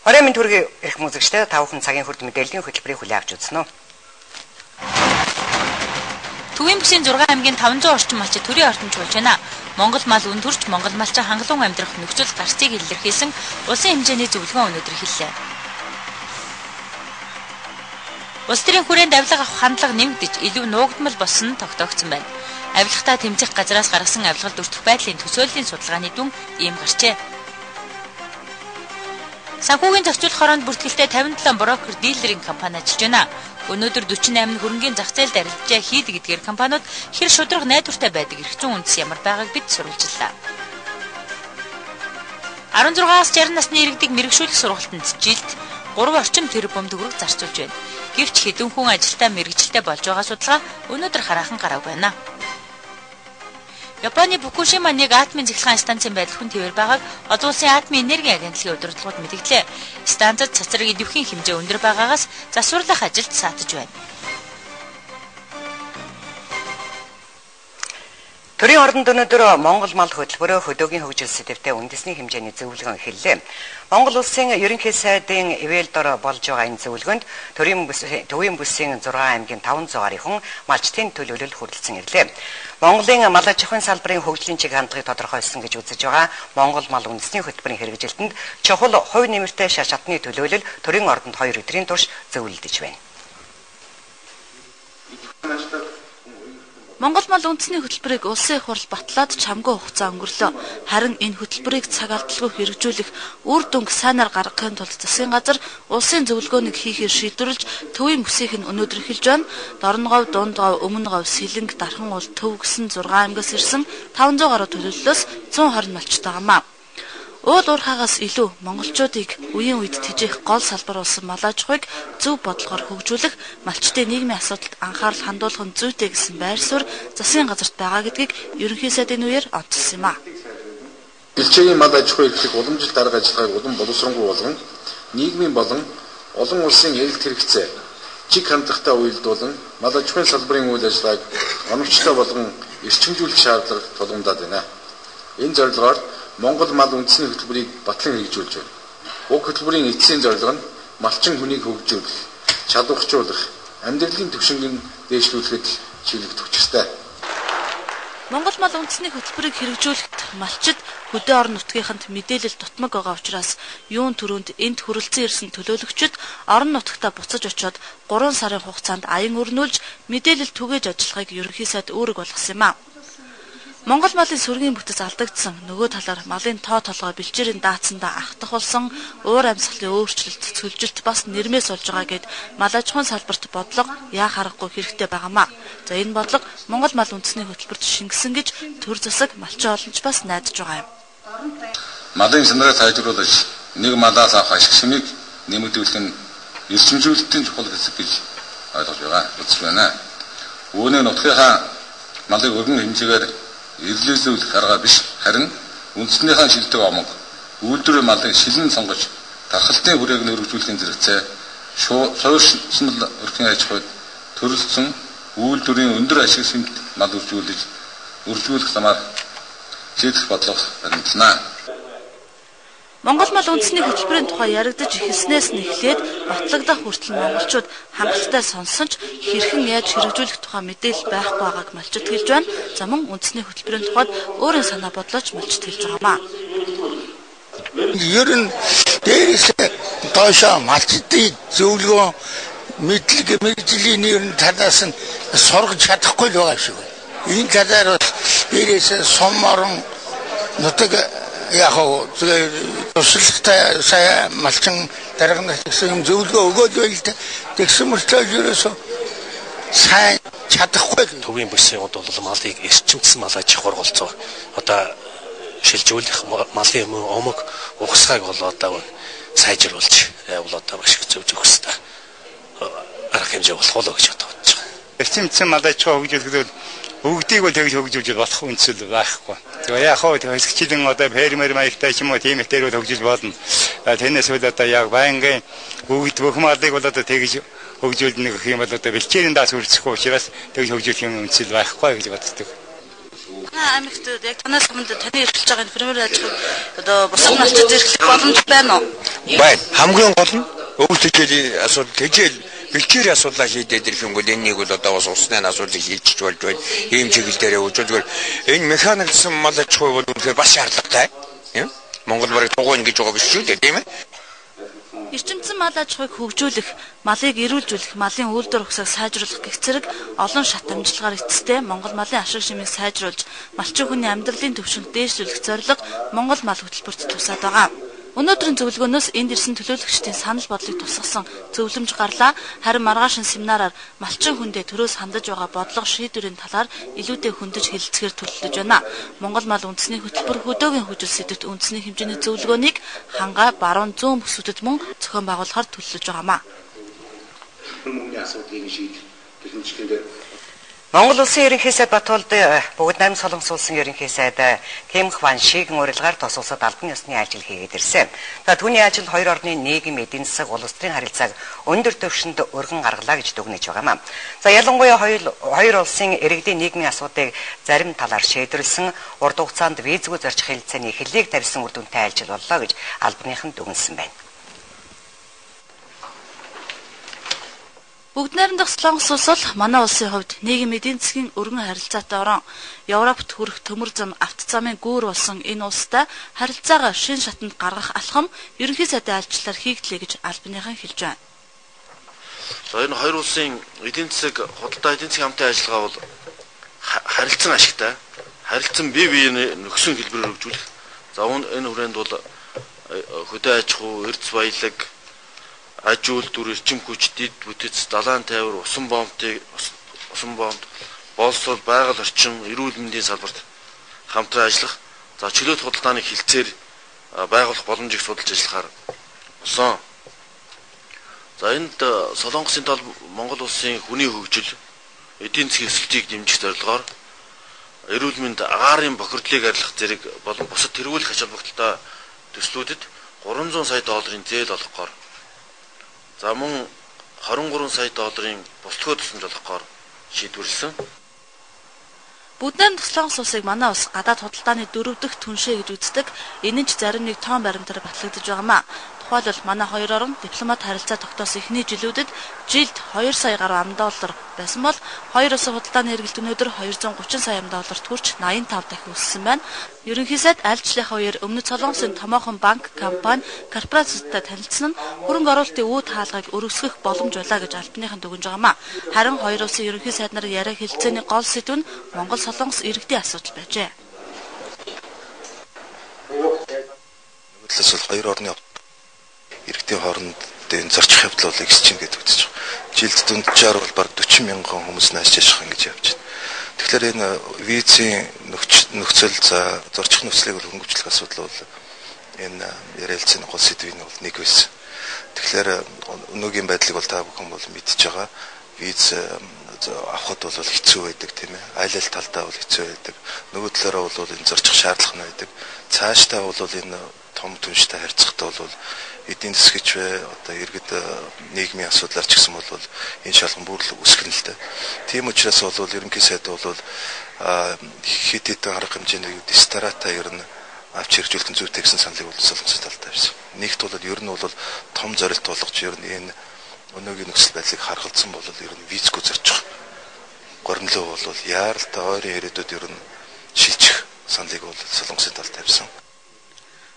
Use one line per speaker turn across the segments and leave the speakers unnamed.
Хорийн мэнд хүргэе эрх мүзэгчтэй та бүхэн цагийн хүрд мэдээллийн хөтөлбөрийг хүлээн авч үзнэ үү.
Төвийн бүсийн 6 аймгийн 500 орчим малчид төрийн ордонд чуулж байна. Монгол мал үн төрч Монгол малчин хангалуун амьдрах нөхцөл гарцыг илэрхийлсэн улсын хэмжээний зөвлөгөө өнөөдөр эхэллээ. Улс төрийн хүрээнд авилга авах хандлага нэмэгдэж илүү нуугдмал болсон нь тогтоогдсон байна. Авилгатаа тэмцэх газраас гаргасан авилгалд өртөх байдлын төсөөллийн судалгааны дүн ийм гарчээ. Санхүүгийн зохицуулах хороонд бүртгэлтэй 57 брокер дилерийн компани ажиллаж байна. Өнөөдөр 48 хөрөнгийн зах зээлд арилжаа хийдэг эдгээр компаниуд хэр шударга найдвартай байдаг эрх зүйн үндэс ямар байгааг бид сурвалжлаа. 16-аас 60 насны иргэдийг мэргэшүүлэх сургалтанд жилд 3 орчим тэрбум төгрөг зарцуулж байна. Гэвч хэдэн хүн ажилтаа мэргэжилтэй болж байгаа судалгаа өнөөдөр хараахан гараагүй байна. Японы Фукушима нэг атомын цахилгаан станцын байдал хүн тэвэр байгааг олон улсын атомын энергийн агентлагийн удирдлагууд мэдгдлээ. Станцад цацраг идэвхийн хэмжээ өндөр байгаагаас засварлах ажилд саатаж байна.
Төрийн ордонд өнөөдөр Монгол мал хөтөлбөрөө хөдөөгийн хөгжил сэдэвтэй үндэсний хэмжээний зөвлөгөөн эхэллээ. Монгол улсын ерөнхий сайдын ивэл дор болж байгаа энэ зөвлөгөөнд төвийн бүсийн 6 аймгийн 500 гаруй хүн малчдын төлөөлөл хүрэлцэн ирлээ. Монголын мал аж ахуйн салбарын хөгжлийн чиг хандлагыг тодорхойлсон гэж үзэж байгаа Монгол мал үндэсний хөтөлбөрийн хэрэгжилтэнд чухал хувь нэмэртэй шаш шатны төлөөлөл төрийн ордонд 2 өдрийн турш зөвлөдөж байна.
Монгол мал үндэсний хөтөлбөрийг улсын их хурл батлаад чамгүй хугацаа өнгөрлөө. Харин энэ хөтөлбөрийг цаг алдалгүй хэрэгжүүлэх үр дүнг сайнаар гаргахын тулд засгийн газар улсын зөвлөгөөнийг хийхээр шийдвэрлэж төвийн бүсийнх нь өнөөдөр эхэлж байна. Дорногов, Дундгов, Өмнөгов, Сэлэнг, Дархан уул, Төв гэсэн 6 аймгаас ирсэн 500 гаруй төлөөллөөс 120 малчтай гамаа. Уул уурхаагаас илүү монголчуудыг үеийн үед тэжээх гол салбар болсон мал аж ахуйг зөв бодлогоор хөгжүүлэх малчдын нийгмийн асуудалд анхаарал хандуулах нь зүйтэй гэсэн байр суурь засгийн газарт байгаа гэдгийг ерөнхий сайдын үеэр онцлсон юм а.
Бэлчээгийн мал аж ахуй эрхлэх уламжлалт арга ажиллагааг улам боловсронгуй болгон нийгмийн болон олон улсын эрэлт хэрэгцээ чиг хандлагатай уялдуулан мал аж ахуйн салбарын үйл ажиллагааг оновчтой болгон эрчимжүүлэх шаардлага тулгамдаад байна. Энэ зорилгоор Монгол мал үндэсний хөтөлбөрийг батлан хэрэгжүүлж байна. Уг хөтөлбөрийн эцсийн зорилго нь малчин хүнийг хөгжүүлэх, чадварчуулах, амьдралын түвшинг нь дээшлүүлэхэд чиглэгдэх учиртай.
Монгол мал үндэсний хөтөлбөрийг хэрэгжүүлэхэд малчид хөдөө орон нутгийнханд мэдээлэл дутмаг байгаа учраас юун түрүүнд энд хүрэлцэн ирсэн төлөөлөгчид орон нутагтаа буцаж очиод 3 сарын хугацаанд аян өрнүүлж мэдээлэл түгээж ажиллахыг ерөнхий сайд үүрэг болгосон юм а. Монгол малын сүргийн бүтэц алдагдсан нөгөө талаар малын тоо толгой бэлчээрийн даацсандаа ахтах болсон уур амьсгалын өөрчлөлт цөлжилт бас нэрмээс болж байгаа гэд мал аж ахуйн салбарт бодлого яах аргагүй хэрэгтэй байгаамаа. За энэ бодлого Монгол мал үндэсний хөтөлбөрт шингэсэн гэж төр засаг малчин олонч бас найдаж байгаа юм.
Малын сандраа сайжруулаж нэг малаас авах ашиг шимийг нэмэгдүүлэх нь эрчимжүүлэлтийн чухал хэсэг гэж ойлгож байгаа. Үзэж байна. Үүний нутгийнхаа малыг өргөн хэмжээгээр эрлэлзүүлэх арга биш харин үндснийхээ шилдэг омог үйлдвэрийн малыг шилэн сонгож тархалтын хүрээг нь өргөжүүлэхийн зэрэгцээ суурьшмал өрхийн аж ахуйд төрөлцсөн үйлдвэрийн өндөр ашиг сэмт мал өржүүлэх замаар шийдэх бодлого баримтлана.
Монгол мал үндэсний хөтөлбөрийн тухай яригдаж эхэлснээс нь эхлээд батлагдах хүртэл монголчууд хангалттай сонссон ч хэрхэн яаж хэрэгжүүлэх тухай мэдээлэл байхгүй байгааг малчид хэлж байна. За мөн үндэсний хөтөлбөрийн тухайд өөрийн санаа бодлооч малчид хэлж байгаамаа.
Ер нь дээрээс доошоо малчдын зөвлөгөө мэдлэг мэргэжлийн ер нь талаас нь сургаж чадахгүй л байгаа шиг байна. Энэ талаар бас дээрээс сум орон нутаг яг туслагтай сая малчин дарга нар гэсэн юм зөвлөгөө өгөөд байл та. Тэгсэн мөртлөө ерөөсөө сайн чадахгүй.
Төвийн бүсийн бол малыг эрчимцсэн мал аж ахуйр голцоо одоо шилжүүлэх малын омог ухсгааг бол одоо сайжруулж бол одоо маш их зөв зохистой арга хэмжээ болох болоо гэж бодож байгаа.
Эрчимцсэн мал аж ахуй хөгжүүлэхэд өгдгийг бол тэгж хөгжүүлж болох үндсэл байхгүй. Тэгээ яг хоо хэсэгчлэн одоо фермер маягтай ч юм уу тийм их дээр бол хөгжиж болно. Тэрнээс үл одоо яг байнгын өгд бүх малыг бол одоо тэгж хөгжүүлнэ гэх юм бол одоо бэлчээрийн даас үрцэхгүй учраас тэгж хөгжүүлэх юм үндсэл байхгүй гэж боддог.
Аймагт яг танаас өмнө таны эрхэлж байгаа энэ фермер аж ахуйг одоо бусад малчид эрхлэх боломж байна уу?
Байна. Хамгийн гол нь өвөл тэжээлийн асуудал, тэжээл бэлчээр асуудлаа шийдээд ирэх юм бол энэнийг бол одоо бас усны асуудлыг шийдчих болж байна. Ийм чиглэл дээр явж зүгээр энэ механиклсан мал аж ахуй бол үнэхээр бас шаардлагатай. Монгол бараг тугуйна гэж байгаа биш шүү дээ, тийм ээ.
Эрчимцэн мал аж ахуйг хөгжүүлэх, малыг эрүүлжүүлэх, малын үйлдвэр ухсыг сайжруулах гэх зэрэг олон шат амжилтгаар эцэстээ Монгол малын ашиг шимийг сайжруулж, малчин хүний амьдралын түвшинг дээшлүүлэх зорилго Монгол мал хөтөлбөрт тусаад байгаа. Өнөөдрийн зөвлөгөөнөөс энд ирсэн төлөөлөгчдийн санал бодлыг тусгасан зөвлөмж гарлаа. Харин маргаашин семинараар малчин хүндээ төрөөс хандаж байгаа бодлого шийдвэрийн талаар илүүтэй хөндөж хэлэлцэхээр төлөвлөж байна. Монгол мал үндэсний хөтөлбөр хөдөөгийн хөгжил сэдэвт үндэсний хэмжээний зөвлөгөөнийг Хангай, Баруун зүүн бүсүүдэд мөн зохион байгуулахар төлөвлөж байгаамаа.
Мөнгөний асуудлыг шийдэх гэх мэт.
Монгол Улсын ерөнхий сайд Батулд бүгд найрамд Солонгос улсын ерөнхий сайд Ким Хван Шигийн урилгаар тус улсад албан ёсны ажил хийгээд ирсэн. За түүний ажил хоёр орны нийгэм, эдийн засаг, улс төрийн харилцааг өндөр түвшинд өргөн гаргалаа гэж дүгнэж байгаа юм. За ялангуяа хоёр улсын иргэдийн нийгмийн асуудыг зарим талаар шийдвэрлэсэн, урт хугацаанд визгүй зорчих хэлэлцээний эхлэлийг тавьсан үр дүнтэй ажил боллоо гэж албаныхан дүгнсэн байна.
Бүгд найрамдах Солонгос улс бол манай улсын хувьд нийгэм эдийн засгийн өргөн харилцаатай орон. Европт хүрэх төмөр зам, авто замын гүүр болсон энэ улстай харилцаагаа шин шатанд гаргах алхам ерөнхий сайдын айлчлалаар хийгдлээ гэж албаныхан хэлж байна.
За энэ хоёр улсын эдийн засаг, худалдаа эдийн засгийн хамтын ажиллагаа бол харилцан ашигтай, харилцан бие биений нөхсөн хэлбэрээр хөгжүүлэх. За энэ хүрээнд бол хөдөө аж ахуй, эрдэс баялаг, аж үйлдвэр, эрчим хүч, дэд бүтэц, далайн тайвар, усан бомб, боловсрол, байгаль орчин, эрүүл мэндийн салбарт хамтран ажиллах, за чөлөөт худалдааны хилцээр байгуулах боломжийг судалж ажиллахаар болсон. За энд Солонгосын тал Монгол улсын хүний хөгжил, эдийн засгийн өсөлтийг дэмжих зорилгоор эрүүл мэнд, агаарын бохирдлыг арилгах зэрэг болон бусад тэргүүлэх ач холбогдолтой төслүүдэд 300 сая долларын зээл олгохоор, за мөн 23 сая долларын бусдгөө тусламж олгохоор шийдвэрлэсэн.
Бүгд найрамдах Солонгос улсыг манай улс гадаад худалдааны дөрөв дэх түншээ гэж үздэг. Энэ нь ч зарим нэг тоон баримтаар батлагдаж байгаамаа. Тухайлбал манай хоёр орон дипломат харилцаа тогтоосон эхний жилүүдэд жилд 2 сая гаруй ам доллар байсан бол хоёр улсын худалдааны хэрэгэлт өнөөдөр 230 сая ам долларт хүрч 85 дахин өссөн байна. Ерөнхий сайд айлчлалынхаа үеэр өмнөд Солонгосын томоохон банк, компани, корпорацуудтай танилцсан нь хөрөнгө оруулалтын үе таалгыг өргөсгөх боломж байлаа гэж албаныхан дүгнэж байгаамаа. Харин хоёр улсын ерөнхий сайд нарын яриа хэлэлцээний гол сэдэв нь Монгол Солонгос иргэдийн асуудал байжээ.
Нөгөө талаас бол хоёр орны иргэдийн хооронд энэ зорчих явдал бол ихсэж чинь гэдэг үзэж байгаа. Жилд дунджаар бол бараг 40 мянган хүмүүс нааш жаших ингэж явж байна. Тэгэхээр энэ визийн нөхцөл, за зорчих нөхцөлийг бол хөнгөвчлөх асуудал бол энэ ярилцсан гол сэдвийн бол нэг байсан. Тэгэхээр өнөөгийн байдлыг бол та бүхэн бол мэдж байгаа. Виз авахд бол хэцүү байдаг, тийм ээ. Айл аль талдаа бол хэцүү байдаг. Нөгөө талаараа бол энэ зорчих шаардлага нь байдаг. Цаашдаа бол энэ том түнштэй харьцахтаа бол эдийн засгч бай, одоо иргэд нийгмийн асуудлаар ч гэсэн бол энэ шалган бүр л өсгөн л дээ. Тийм учраас бол ерөнхий сайд бол хэд хэдэн арга хэмжээний дистарата ер нь авч хэрэгжүүлэх нь зүйтэй гэсэн саналыг бол Солонгосын талд тавьсан. Нэгт бол ер нь бол том зорилт болгож ер нь энэ өнөөгийн нөхцөл байдлыг харгалзсан бол ер нь визгүй зорчих горимлоо бол яаралтай ойрын ирээдүйд ер нь шилжих саналыг бол Солонгосын талд тавьсан.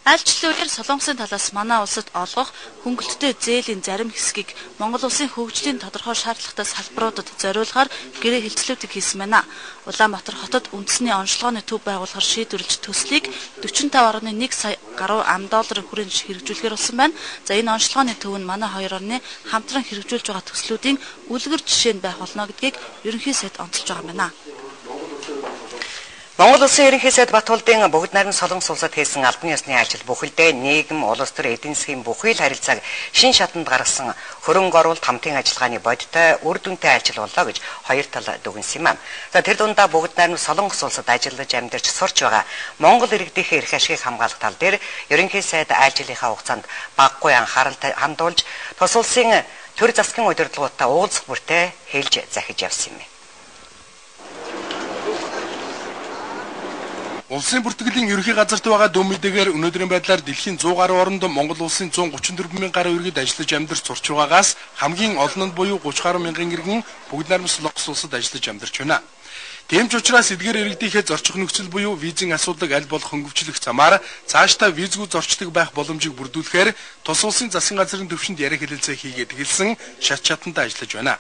Айлчлалын үеэр Солонгосын талаас манай улсад олгох хөнгөлөлттэй зээлийн зарим хэсгийг Монгол улсын хөгжлийн тодорхой шаардлагатай салбаруудад зориулахар гэрээ хэлцлүүдийг хийсэн байна. Улаанбаатар хотод үндэсний онцлогооны төв байгуулахар шийдвэрлэж төслийг 45.1 сая гаруй ам долларын хүрээнд хэрэгжүүлэхээр болсон байна. За энэ онцлогооны төв нь манай хоёр орны хамтран хэрэгжүүлж байгаа төслүүдийн үлгэр жишээ нь байх болно гэдгийг ерөнхий сайд онцолж байгаа юм байна.
Монгол Улсын ерөнхий сайд Батулдын бүгд найрамд Солонгос улсад хийсэн албан ёсны ажил бүхэлдээ нийгэм, улс төр, эдийн засгийн бүхий л харилцааг шин шатанд гаргасан хөрөнгө оруулалт хамтын ажиллагааны бодиттой үр дүнтэй ажил боллоо гэж хоёр тал дүгнсэн юм. За тэр дундаа бүгд найрамд Солонгос улсад ажиллаж амьдарч сурч байгаа Монгол иргэдийнхээ эрх ашигыг хамгаалах тал дээр ерөнхий сайд айлчлалынхаа хугацаанд багагүй анхаарал хандуулж тус улсын төр засгийн удирдлагуудтай уулзах бүртээ хэлж захиж явсан юм.
Улсын бүртгэлийн ерөнхий газарт байгаа дүн мэдээгээр өнөөдрийн байдлаар дэлхийн 100 гаруй оронд Монгол улсын 134 мянган гаруй иргэд ажиллаж амьдарч сурч байгаагаас хамгийн олон нь буюу 30 гаруй мянган иргэн Бүгд Найрамдах Солонгос улсад ажиллаж амьдарч байна. Тийм ч учраас эдгээр иргэдийнхээ зорчих нөхцөл буюу визийн асуудлыг аль болох хөнгөвчлөх замаар цаашдаа визгүй зорчдог байх боломжийг бүрдүүлэхээр тус улсын засгийн газрын түвшинд яриа хэлэлцээ хийгээд эхэлсэн шат шатантай ажиллаж байна.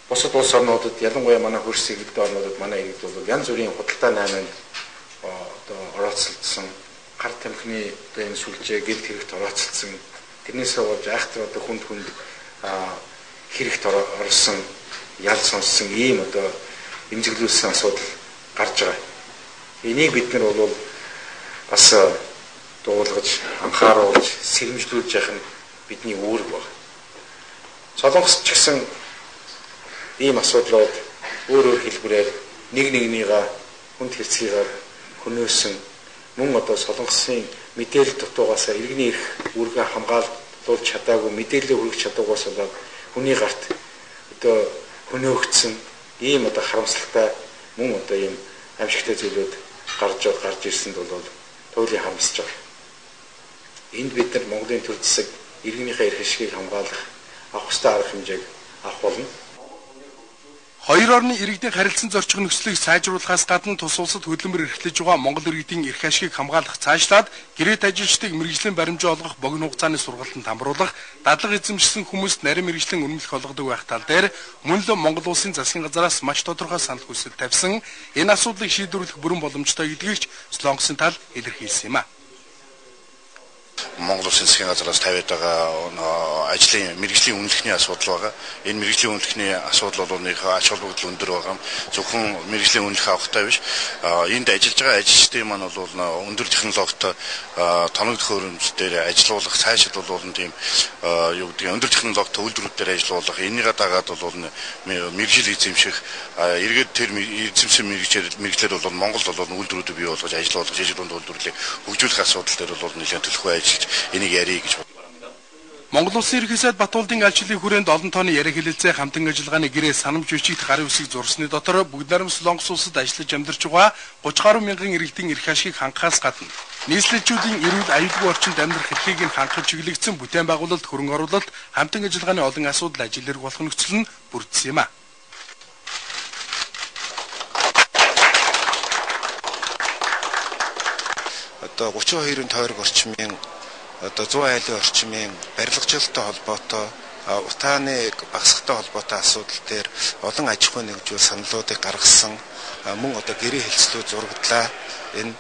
Бусад улс орнуудад, ялангуяа манай хөрс иргэдийн орнуудад манай иргэд бол янз бүрийн худалдаа найманд одоо орооцолдсон, гар тамхины одоо энэ сүлжээ гэмт хэрэгт орооцолдсон, тэрнээсээ болж айхтар одоо хүнд хүнд хэрэгт орсон, ял сонссон ийм одоо эмзэглүүлсэн асуудал гарч байгаа. Энийг бид нар бол бас дуулгаж, анхааруулж, сэрэмжлүүлж явах нь бидний үүрэг байна. Солонгос ч гэсэн ийм асуудлууд өөр өөр хэлбэрээр нэг нэгнийгээ хүнд хэрцгийгээр хөнөөсөн, мөн одоо Солонгосын мэдээлэл дутуугаас иргэний эрх үүргээ хамгаалуулж чадаагүй, мэдээлэл хүргэж чадаагүйс болоод хүний гарт одоо хөнөөгдсөн ийм одоо харамсалтай мөн одоо ийм аимшигтай зүйлүүд гарч ирсэнд бол туйлын харамсаж байгаа. Энд бид нар Монголын төр засаг иргэнийхээ эрх ашигыг хамгаалах авах ёстой арга хэмжээг авах болно.
Хоёр орны иргэдийн харилцан зорчих нөхцөлийг сайжруулахаас гадна тус улсад хөдөлмөр эрхлэж байгаа Монгол иргэдийн эрх ашигыг хамгаалах цаашлаад гэрээт ажилчдыг мэргэжлийн баримжаа олгох богино хугацааны сургалтанд хамруулах, дадлага эзэмшсэн хүмүүст нарийн мэргэжлийн үнэмлэх олгодог байх тал дээр мөн л Монгол улсын засгийн газараас маш тодорхой санал хүсэл тавьсан энэ асуудлыг шийдвэрлэх бүрэн боломжтой гэдгийг ч Солонгосын тал илэрхийлсэн юм а.
Монгол Улсын засгийн газараас тавиад байгаа ажлын мэргэжлийн үнэлэхний асуудал байгаа. Энэ мэргэжлийн үнэлэхний асуудал бол нэг ач холбогдол өндөр байгаа. Зөвхөн мэргэжлийн үнэлэх авахтай биш. Энд ажиллаж байгаа ажилчдын маань бол өндөр технологитой тоног төхөөрөмж дээр ажиллуулах, цаашид бол тийм юу гэдэг өндөр технологитой үйлдвэрүүд дээр ажиллуулах, энийгээ дагаад бол мэргэжил эзэмших, эргээд тэр эзэмшсэн мэргэжлээр бол Монгол бол үйлдвэрүүдийг бий болгож ажиллуулах, жижиг дунд үйлдвэрлэлийг хөгжүүлэх асуудал дээр бол нэлээд төлхөө ажиллаж энийг ярий гэж бодлоо.
Монгол Улсын Ерөнхий сайд Батуулдын альчлалын хүрээнд олон тооны яриа хэлэлцээ хамтан ажиллагааны гэрээ санамж бичигт гарын үсгийг зурсны дотор Бүгд Найрамдах Солонгос улсад ажиллаж амьдарч байгаа 30 гаруй мянган иргэдийн эрх ашигыг хангахаас гадна нийслэлчүүдийн эрүүл аюулгүй орчинд амьдрах эрхийг нь хангах чиглэгдсэн бүтээн байгуулалт, хөрөнгө оруулалт, хамтан ажиллагааны олон асуудал ажил хэрэг болох нөхцөл нь бүрдсэн юм а.
Одоо 32-ын тойрог орчмын одоо 100 айлын орчмын барилгачлалтай холбоотой, утааны багасгатай холбоотой асуудал дээр олон аж ахуйн нэгжүүл саналуудыг гаргасан, мөн одоо гэрээ хэлцлүүд зурагдлаа. Энэ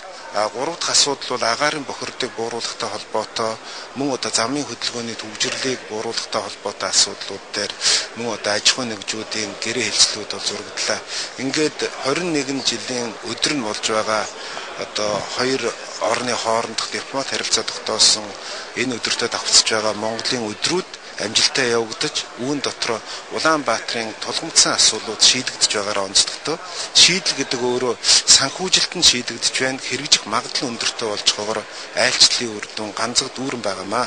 гурав дахь асуудал бол агаарын бохирдыг бууруулахтай холбоотой, мөн одоо замын хөдөлгөөний төвжирлийг бууруулахтай холбоотой асуудлууд дээр мөн одоо аж ахуйн нэгжүүдийн гэрээ хэлцлүүд бол зурагдлаа. Ингээд 21 жилийн өдөр нь болж байгаа одоо хоёр орны хоорондох дипломат харилцаа тогтоосон энэ өдөртөө давхцаж байгаа Монголын өдрүүд амжилттай явагдаж, үүн дотроо Улаанбаатарын тулгамдсан асуудлууд шийдэгдэж байгаараа онцлогтой. Шийдэл гэдэг өөрөө санхүүжилт нь шийдэгдэж байна, хэрэгжих магадлал өндөртэй болж байгаагаар айлчлалын үр дүн ганцаг дүүрэн байгаамаа.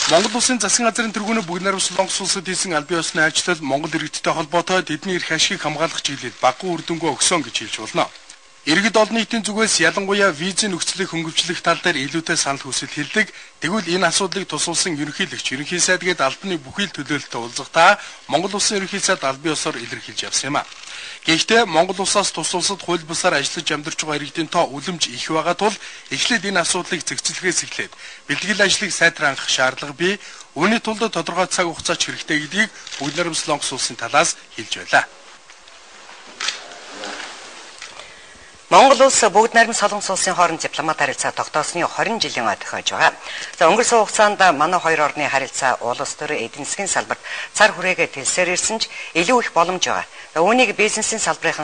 Монгол Улсын засгийн газрын тэргүүнээ Бүгд Найрамдах Солонгос улсад хийсэн албан ёсны ажилтнууд Монгол иргэдтэй холбоотой тэдний эрх ашигыг хамгаалах чиглэлд багагүй үр дүнгүй өгсөн гэж хэлж болно. Иргэд олон нийтийн зүгээс ялангуяа визийн нөхцөлийг хөнгөвчлөх тал дээр илүүтэй санал хүсэл хэлдэг. Тэгвэл энэ асуудлыг тус улсын ерөнхийлөгч, ерөнхий сайд гээд албаны бүхий л төлөөлөлтөд уулзахдаа Монгол Улсын ерөнхий сайд албан ёсоор илэрхийлж явсан юм а. Гэхдээ Монгол улсаас тус улсад хууль бусаар ажиллаж амьдарч байгаа иргэдийн тоо үлэмж их байгаа тул эхлээд энэ асуудлыг зэгцлэхээс эхлээд бэлтгэл ажлыг сайтар хангах шаардлага бий. Үүний тулд тодорхой цаг хугацаач хэрэгтэй гэдгийг Бүгд Найрамдах Солонгос улсын талаас хэлж байлаа.
Монгол улс Бүгд Найрамдах Солонгос улсын хооронд дипломат харилцаа тогтоосны 20 жилийн ой тохиож байгаа. За өнгөрсөн хугацаанд манай хоёр орны харилцаа улс төр эдийн засгийн салбарт цар хүрээгээ тэлсээр ирсэн ч илүү их боломж байгаа. За үүнийг бизнесийн салбарын